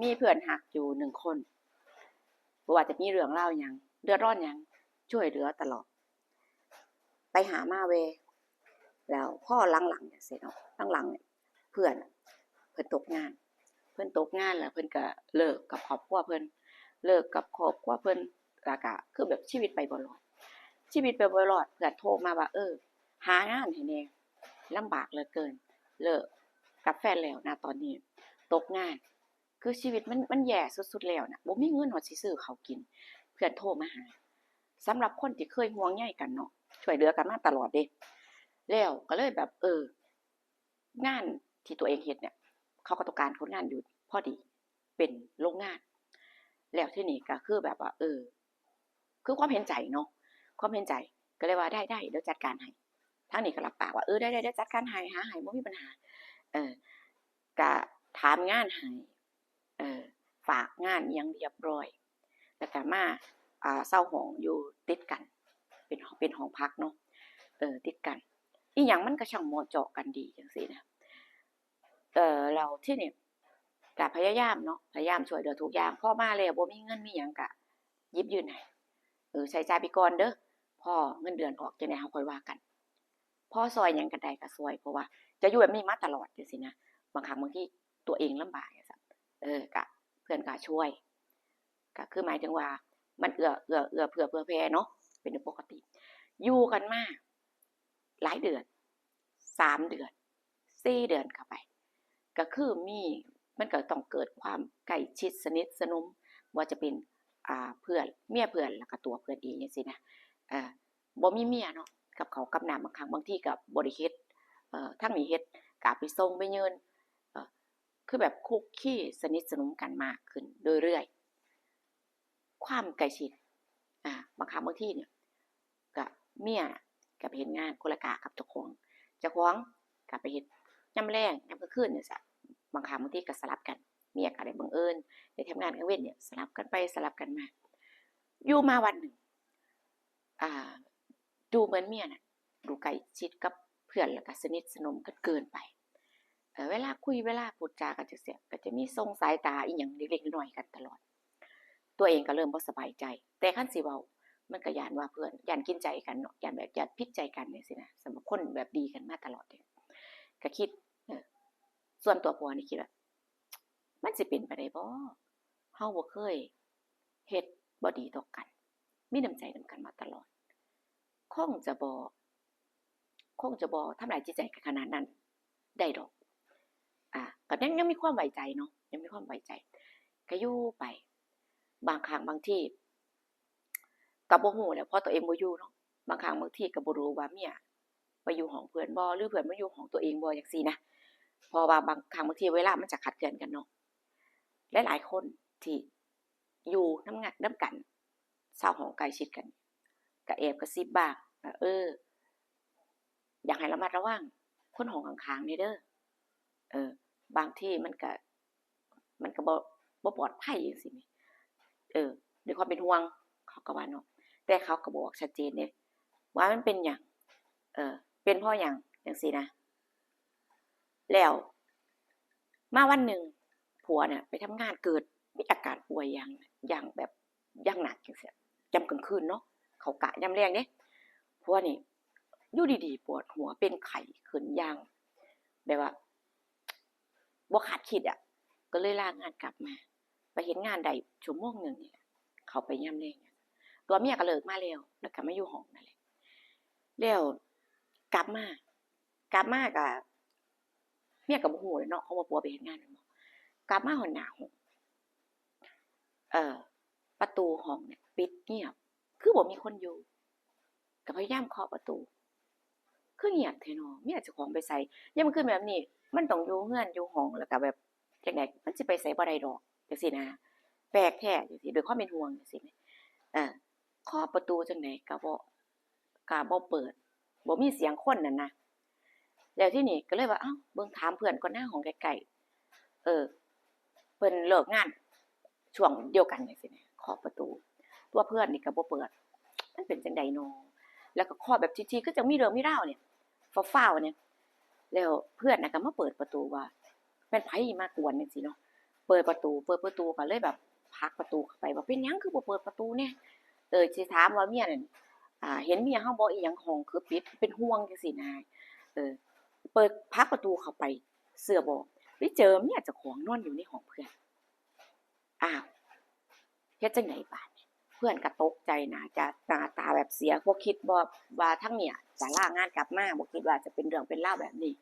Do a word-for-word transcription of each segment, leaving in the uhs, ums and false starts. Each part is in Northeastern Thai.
มีเพื่อนฮักอยู่หนึ่งคน บ่ว่าจะมีเรื่องราวหยัง เดือดร้อนหยัง ช่วยเหลือตลอด ไปหามาแว่ แล้วพอหลังๆจั่งซี้เนาะ หลังๆเนี่ย เพื่อน เพิ่นตกงาน เพิ่นตกงานแล้วเพิ่นก็เลิกกับครอบครัวเพิ่น เลิกกับครอบครัวเพิ่น แล้วก็คือแบบชีวิตไปบ่รอด ชีวิตไปบ่รอด เพื่อนโทรมาว่า เออ หางานให้แหน่ ลำบากเหลือเกิน เลิกกับแฟนแล้วนะตอนนี้ ตกงาน คือชีวิตมัน มันแย่สุดๆแล้วนะ บ่มีเงินฮอดสิซื้อข้าวกิน เพื่อนโทรมาหา สำหรับคนที่เคยห่วงใยกันเนาะ ช่วยเหลือกันมาตลอดเด้ แล้วก็เลยแบบ เออ งานที่ตัวเองเฮ็ดเนี่ย เขาก็ต้องการคนงานอยู่พอดี เป็นโรงงาน แล้วทีนี้ก็คือแบบว่า เออ คือความเห็นใจเนาะ ความเห็นใจ ก็เลยว่า ได้ๆ เดี๋ยวจัดการให้ ทางนี้ก็รับปากว่า เออ ได้ๆ เดี๋ยวจัดการให้ หาให้ บ่มีปัญหา เออ ก็ถามงานให้ เออ ฝากงานอิหยังเรียบร้อย แล้วก็มา อ่า เช่าห้องอยู่ติดกัน เป็น เป็นห้องพักเนาะ เออ ติดกัน อิหยังมันก็ช่างเหมาะเจาะกันดีจั่งซี้นะ เออ แล้วทีนี้ก็พยายามเนาะ พยายามช่วยเหลือทุกอย่าง พอมาแล้วบ่มีเงินมีหยังก็หยิบยื่นให้ เออ ใช้จ่ายไปก่อนเด้อ พอเงินเดือนออกจั่งใด๋เฮาค่อยว่ากัน พอซ่อยหยังก็ได้ก็ซ่อย เพราะว่าจะอยู่แบบนี้มาตลอดจั่งซี้นะ บางครั้งบางทีตัวเองลำบากจั่งซี้ เออ ก็เพื่อนก็ช่วย ก็คือหมายถึงว่ามันเอื้อ เอื้อ เอื้อเฟื้อเผื่อแผ่เนาะ เป็นเรื่องปกติ อยู่กันมาหลายเดือน สามเดือน สี่เดือนเข้าไป ก็คือมี มันก็ต้องเกิดความใกล้ชิดสนิทสนม บ่ว่าจะเป็น อ่า เพื่อน เมียเพื่อน แล้วก็ตัวเพื่อนเองจั่งซี้นะ อ่า บ่มีเมียเนาะ กับข้าวกับน้ำ บางครั้งบางทีก็บ่ได้เฮ็ด เอ่อ ทางนี้เฮ็ด ก็ไปส่งไปเยิน เอ่อ คือแบบคุกคีสนิทสนมกันมากขึ้นเรื่อยๆ ความใกล้ชิด อ่า บางครั้งบางทีเนี่ย ก็เมียก็ไปเฮ็ดงานคนละกะกับเจ้าของ เจ้าของก็ไปเฮ็ดยามแลง ยามกลางคืนจั่งซี้ บางครั้งบางทีก็สลับกัน เมียก็ได้บังเอิญได้ทำงานกลางเว็นเนี่ย สลับกันไปสลับกันมา อยู่มาวันหนึ่ง อ่า ดูเหมือนเมียน่ะ ดูใกล้ชิดกับเพื่อน แล้วก็สนิทสนมกันเกินไป เอ่อ เวลาคุยเวลาพูดจากันจั่งซี้ ก็จะมีส่งสายตาอิหยังเล็กๆน้อยๆกันตลอด ตัวเองก็เริ่มบ่สบายใจ แต่คันสิเว้า มันก็ย้านว่าเพื่อน ย้านกินใจกันเนาะ ย้านแบบ ย้านผิดใจกันจั่งซี้นะ สำหรับคนแบบดีกันมาตลอดเนี่ย ก็คิด เออ ส่วนตัวผัวนี่คิดว่า มันสิเป็นไปได้บ่ เฮาบ่เคยเฮ็ดบ่ดีต่อกัน มีน้ำใจนำกันมาตลอด คงจะบ่ คงจะบ่ทำร้ายจิตใจกันขนาดนั้นได้ดอก อ่า ก็ยัง ยังมีความไว้ใจเนาะ ยังมีความไว้ใจ ก็อยู่ไป บางครั้งบางที ก็บ่ฮู้แหละ เพราะตัวเองบ่อยู่เนาะ บางครั้งบางทีก็บ่รู้ว่าเมียไปอยู่ห้องเพื่อนบ่ หรือเพื่อนมาอยู่ห้องตัวเองบ่ จั่งซี้นะ เพราะว่าบางครั้งบางทีเวลามันจะคลาดเคลื่อนกันเนาะ หลายๆคนที่อยู่นำงาน นำกัน เช่าห้องใกล้ชิดกัน ก็แอบกระซิบบ้างว่า เออ อยากให้ระมัดระวังคนห้องข้างๆแหน่เด้อ เออ บางทีมันก็ มันก็บ่ บ่ปลอดภัยจั่งซี้แหม เออ ด้วยความเป็นห่วง เขาก็ว่าเนาะ แต่เขาก็บอกชัดเจนเด้ ว่ามันเป็นหยัง เออ เป็นเพราะหยัง จั่งซี้นะ แล้วมาวันหนึ่ง ผัวน่ะไปทำงานเกิดมีอาการป่วยอย่าง อย่างแบบ อย่างหนักจั่งซี้ ยามกลางคืนเนาะ เข้ากะยามแลงเด้ ผัวนี่อยู่ดีๆปวดหัวเป็นไข้ขึ้นอย่าง แบบว่า บ่คาดคิดอะ ก็เลยลางานกลับมา ไปเฮ็ดงานได้ชั่วโมงหนึ่งนี่แหละ เข้าไปยามแลง ตัวเมียก็เลิกมาแล้ว แล้วก็มาอยู่ห้องนั่นแหละ แล้วกลับมา กลับมาก็ เมียก็บ่ฮู้แหละเนาะ เพราะว่าผัวไปเฮ็ดงานแม่นบ่ กลับมาฮอดหน้าห้อง เอ่อ ประตูห้องเนี่ยปิดเงียบ คือบ่มีคนอยู่ ก็พยายามเคาะประตู คือเงียบแท้น้อ เมียเจ้าของไปไส ยามมื้อคืนแบบนี้ มันต้องอยู่เฮือนอยู่ห้อง แล้วก็แบบจั่งใด๋ มันสิไปไสบ่ได้ดอก จั่งซี้นะ แปลกแท้ จั่งซี้ ด้วยความเป็นห่วง จั่งซี้แหม เออ เคาะประตูจั่งใด๋ก็บ่ ก็บ่เปิด บ่มีเสียงคนนั่นนะ แล้วทีนี้ก็เลยว่า เอ้า เบิ่งถามเพื่อนก่อนนะ ห้องใกล้ๆ เออ เพิ่นเลิกงานช่วงเดียวกันจั่งซี้นะ เคาะประตู ตัวเพื่อนนี่ก็บ่เปิด มันเป็นจั่งใด๋น้อ แล้วก็เคาะแบบถี่ๆ คือจั่งมีเรื่องมีราวเนี่ย ฟ้าวๆ เนี่ย แล้วเพื่อนน่ะก็มาเปิดประตูว่า แม่นไผมากวนจั่งซี้เนาะ เปิดประตู เปิดประตูก็เลยแบบผลักประตูเข้าไป ว่า "เป็นหยังคือบ่เปิดประตูแหน่" เออ สิถามว่าเมียนั่น อ่า เห็นเมียเฮาบ่ อีหยัง ห้องคือปิด เป็นห่วงจั่งซี้นะ เออ เปิด ผลักประตูเข้าไป เชื่อบ่ ไปเจอเมียเจ้าของนอนอยู่ในห้องเพื่อน อ้าว เฮ็ดจั่งใดบาดนี้ เพื่อนก็ตกใจ น่าจะหน้าตาแบบเสีย บ่คิดบ่ว่าทางเนี้ยจะลางานกลับมา บ่คิดว่าจะเป็นเรื่องเป็นราวแบบนี้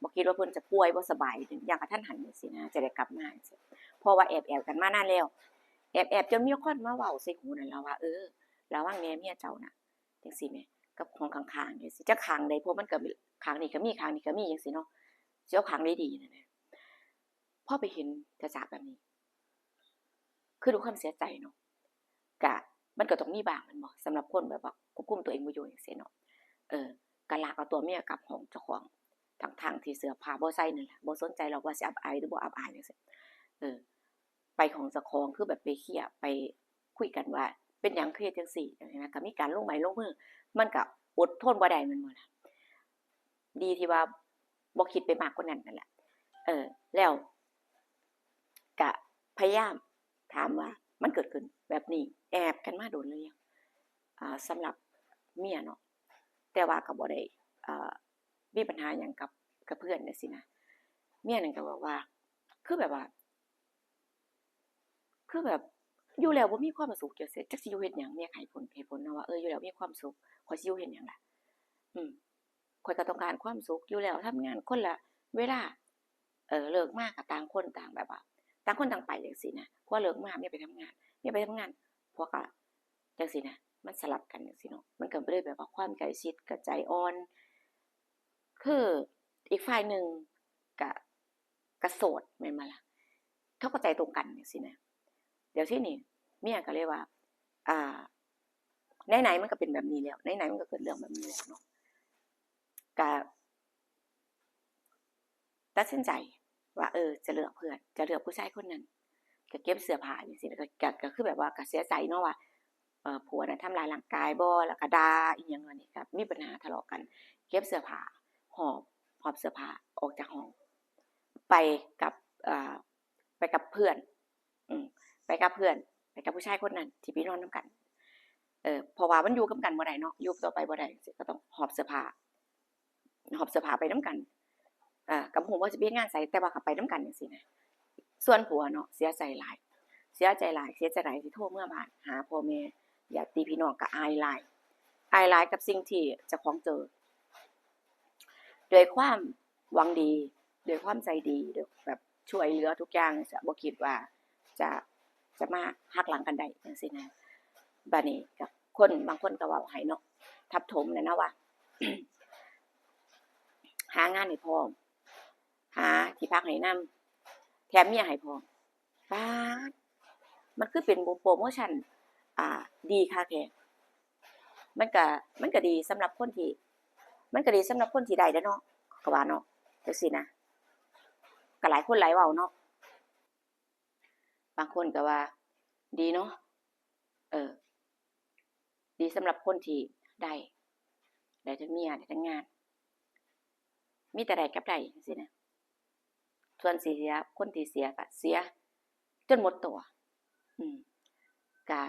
บ่คิดว่าเพิ่นจะป่วยบ่สบายอย่างกะทันหันจั่งซี้นะ จะได้กลับมาจั่งซี้ เพราะว่าแอบๆกันมานานแล้ว แอบๆจนมีคนมาเว้าใส่หูนั่นล่ะว่า เออ ระวังแหน่เมียเจ้าน่ะ จั่งซี้แหม กับห้องข้างๆจั่งซี้ จักข้างใด เพราะมันก็ข้างนี้ก็มี ข้างนี้ก็มีจั่งซี้เนาะ สิเอาข้างใดดีนั่นแหม พอไปเห็นจะๆแบบนี้ คือด้วยความเสียใจเนาะ กะ มันก็ต้องมีบ้างแม่นบ่ สำหรับคนแบบว่าควบคุมตัวเองบ่อยู่จั่งซี้เนาะ เออ ก็ลากเอาตัวเมียกลับห้องเจ้าของ ทั้งๆที่เสื้อผ้าบ่ใส่นั่นแหละ บ่สนใจหรอกว่าสิอับอายหรือบ่อับอายจั่งซี้ เออ ไปห้องเจ้าของ คือแบบไปเคลียร์ ไปคุยกันว่า เป็นหยังคือเฮ็ดจั่งซี้ จั่งซี้นะ ก็มีการลงไม้ลงมือ มันก็อดทนบ่ได้แม่นบ่ล่ะ ดีที่ว่าบ่คิดไปมากกว่านั้นนั่นแหละ เออ แล้วก็พยายามถามว่า มันเกิดขึ้นแบบนี้ แอบกันมาโดนหรือยัง อ่า สำหรับเมียเนาะ แต่ว่าก็บ่ได้ เอ่อ มีปัญหาหยังกับ กับเพื่อนจั่งซี้นะ เมียนั่นก็บอกว่า คือแบบว่า คือแบบ อยู่แล้วบ่มีความสุขจั่งซี้ จักสิอยู่เฮ็ดหยัง เมียก็ให้ผล เหตุผลเนาะว่า เออ อยู่แล้วมีความสุข ข้อยสิอยู่เฮ็ดหยังล่ะ อืม ข้อยก็ต้องการความสุขอยู่แล้ว ทำงานคนละเวลา เออ เลิกมาก็ต่างคนต่างแบบว่า ต่างคนต่างไปจั่งซี้นะ ผัวเลิกมาเมียไปทำงาน เมียไปทำงาน ผัวก็จั่งซี้นะ มันสลับกันจั่งซี้เนาะ มันก็เลยแบบว่าความใกล้ชิดก็ใจอ่อน คืออีกฝ่ายหนึ่งก็ ก็โสดแม่นบ่ล่ะ เขาก็ใจตรงกันจั่งซี้นะ เดี๋ยวทีนี้เมียก็เลยว่า อ่า ไหนๆมันก็เป็นแบบนี้แล้ว ไหนๆมันก็เกิดเรื่องแบบนี้แล้วเนาะ ก็ตัดสินใจว่า เออ จะเลือกเพื่อน จะเลือกผู้ชายคนนั้น ก็เก็บเสื้อผ้าจั่งซี้ แล้วก็ ก็ ก็คือแบบว่าก็เสียใจเนาะว่า เอ่อ ผัวน่ะทำร้ายร่างกายบ่ แล้วก็ด่าอิหยังอันนี้ ก็มีปัญหาทะเลาะกัน เก็บเสื้อผ้า หอบ หอบเสื้อผ้าออกจากห้อง ไปกับ เอ่อ ไปกับเพื่อน อืม ไปกับเพื่อน ไปกับผู้ชายคนนั้นที่ไปนอนนำกัน เออ เพราะว่ามันอยู่นำกันบ่ได้เนาะ อยู่ต่อไปบ่ได้ ก็ต้องหอบเสื้อผ้า หอบเสื้อผ้าไปนำกัน อ่า ก็บ่ฮู้ว่าสิไปเฮ็ดงานไส แต่ว่าก็ไปนำกันจั่งซี้นะ ส่วนผัวเนาะ เสียใจหลาย เสียใจหลาย เสียใจหลาย สิโทรเมือบ้าน หาพ่อแม่ ญาติพี่น้อง ก็อายหลาย อายหลายกับสิ่งที่เจ้าของเจอ ด้วยความหวังดี ด้วยความใจดี ด้วยแบบช่วยเหลือทุกอย่างจั่งซี้ บ่คิดว่าจะ จะมาหักหลังกันได้จั่งซี้นะ บัดนี้ก็คน บางคนก็เว้าให้เนาะ ทับถมแหละเนาะว่า หางานให้พร้อม หาที่พักให้นำ แถมเมียให้พร้อม ป๊าด มันคือเป็นโปรโมชัน อ่า ดีคักแท้ มันก็ มันก็ดีสำหรับคนที่ มันก็ดีสำหรับคนที่ได้แหละเนาะ ก็ว่าเนาะ จั่งซี้นะ ก็หลายคนหลายเว้าเนาะ บางคนก็ว่า ดีเนาะ เออ ดีสำหรับคนที่ได้ ได้ทั้งเมีย ได้ทั้งงาน มีแต่ได้กับได้จั่งซี้นะ ส่วนสิเสีย คนที่เสียก็เสียจนหมดตัว อืม ก็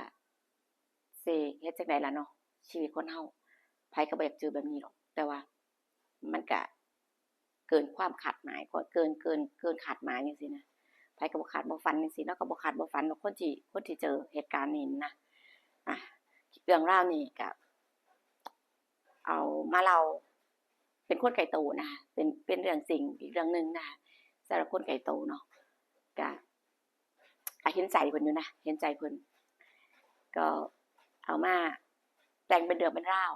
สิเฮ็ดจั่งใดล่ะเนาะ ชีวิตคนเฮา ไผก็บ่อยากเจอแบบนี้หรอก แต่ว่ามันก็เกินความคาดหมาย ก็เกิน เกิน เกินคาดหมายจั่งซี้นะ ไผก็บ่คาดบ่ฝันจั่งซี้ แล้วก็บ่คาดบ่ฝันดอก คนที่ คนที่เจอเหตุการณ์นี้นะ อ่ะ เรื่องราวนี้ก็ เอามาเล่าเป็นคนไกลตัวนะคะ เป็น เป็นเรื่องจริงอีกเรื่องหนึ่งนะคะ สำหรับคนไกลตัวเนาะ ก็ ก็เห็นใจเพิ่นอยู่นะ เห็นใจเพิ่น ก็เอามาแต่งเป็นเรื่องเป็นราว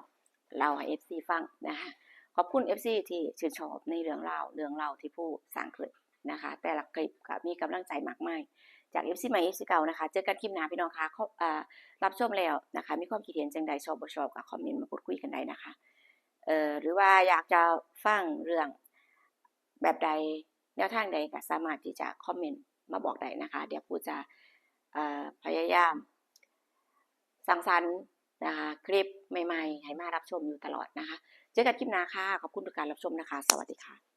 เล่าให้ เอฟซี ฟังนะคะ ขอบคุณ เอฟซี ที่ชื่นชอบในเรื่องราว เรื่องเล่าที่ผู้สร้างขึ้นนะคะ แต่ละคลิปก็มีกำลังใจมากมาย จาก เอฟซี ใหม่ เอฟซี เก่านะคะ เจอกันคลิปหน้าพี่น้องคะ ขอ อ่า รับชมแล้วนะคะ มีความคิดเห็นจั่งใด ชอบบ่ชอบก็คอมเมนต์มาพูดคุยกันได้นะคะ เอ่อ หรือว่าอยากจะฟังเรื่องแบบใด แนวทางใดก็สามารถที่จะคอมเมนต์มาบอกได้นะคะ เดี๋ยวผู้จะ เอ่อ พยายามสร้างสรรค์นะคะ คลิปใหม่ๆ ให้มารับชมอยู่ตลอดนะคะ เจอกันคลิปหน้าค่ะ ขอบคุณทุกการรับชมนะคะ สวัสดีค่ะ